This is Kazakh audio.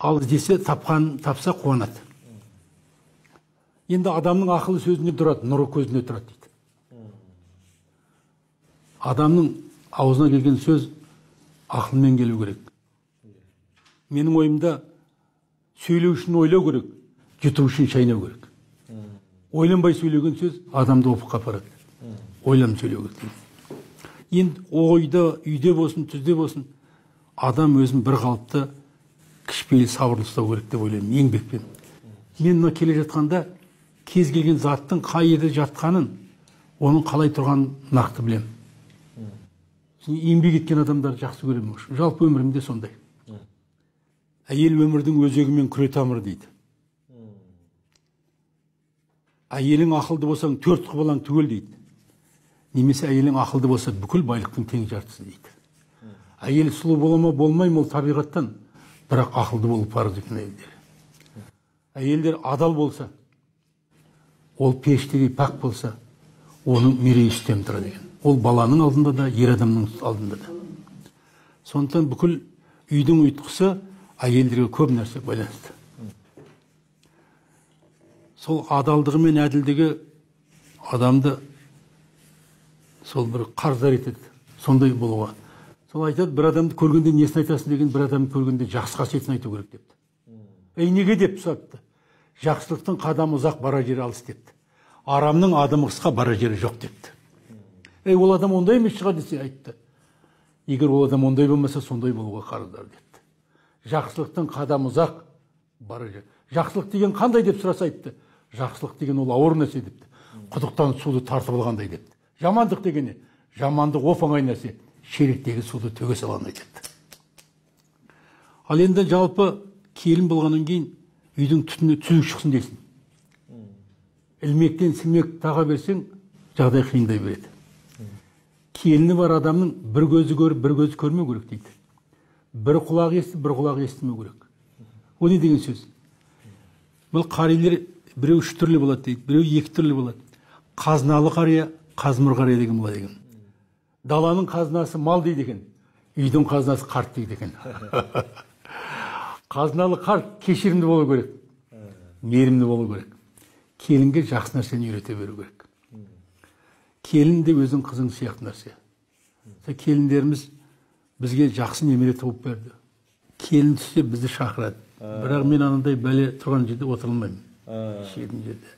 Ал іздесе тапқан, тапса қуанады. Енді адамның ақылы сөзінде тұрады, нұры көзінде тұрады дейді. Адамның аузына келген сөз ақылмен келу керек. Менің ойымда сөйлеу үшін ойлау керек, жұту үшін шайнау керек. Ойланбай сөйлеген сөз адамды опыққа апарады. Ойланып сөйлеу керек дейді. Енді ойда, үйде болсын, түзде болсын, адам өзін бір қалыпты, кішіпейіл, сабырлы ұстау керек деп ойлаймын, еңбекпен. Мен мына келе жатқанда кез келген заттың қай жерде жатқанын, оның қалай тұрғанын нақты білемін. Еңбек еткен адамдарды жақсы көремін. Жалпы өмірімде сондай. Әйел өмірдің өзегі мен күре тамыры дейді. Әйелің ақылды болсаң, төрт құбылаң түгел дейді. Немесе әйелің ақылды болса, бүкіл байлықтың тең жартысы дейді. Әйел сұлу бола ма, болмай ма, ол табиғаттан, бірақ ақылды болу парыз екен әйелдер. Әйелдер адал болса, ол періштедей пәк болса, оның мерейі үстем тұрады екен. Ол баланың алдында да, ер адамның алдында да. Сондықтан бүкіл үйдің ұйытқысы әйелдерге көп нәрсе байланысты. Сол адалдығы мен әділдігі адамды сол бір қарыздар етеді, сондай болуға. Сол айтады, бір адамды көргенде несін айтасың деген, бір адамды көргенде жақсы қасиетін айту керек депті. Ей, неге деп сұрапты. Жақсылықтың қадамы ұзақ, бара жері алыс депті. Арамның адымы қысқа, бара жері жоқ депті. Ей, ол адам ондай емес шығар десе айтты. Егер ол адам ондай болмаса, сондай болуға қарыздар депті. Жақсылықтың қадамы ұзақ, бара жері. Жақсылық деген қандай деп сұраса айтты. Жақсылық деген ол ауыр нәрсе депті. Құдықтан суды тартып алғандай депті. Жамандық деген не? Жамандық оп-оңай нәрсе. Шелектегі суды төге салғандай депті. Ал енді жалпы келін болғаннан кейін үйдің түтіні түзу шықсын дейсің. Ілмектен сілмек таға берсең, жағдай қиындай береді. Келіні бар адамның бір көзі көріп, бір көзі көрмеу керек дейді. Бір құлағы естіп, бір құлағы естімеу керек. О не деген сөз? Бұл қарилер біреу үш түрлі болады дейді, біреу екі түрлі болады. Қазыналы қария, қазмыр қария деген болады екен. Даланың қазынасы мал дейді екен, үйдің қазынасы қарт дейді екен. Қазыналы қарт кешірімді болу керек, мейірімді болу керек. Келінге жақсы нәрсені үйрете беру керек. Келін де өзің қызың сияқты нәрсе. Келіндеріміз бізге жақсы немере тауып берді. Келін түссе бізді шақырады. Бірақ мен анандай бәле тұрған жерде отыра алмаймын. Шетін жерде.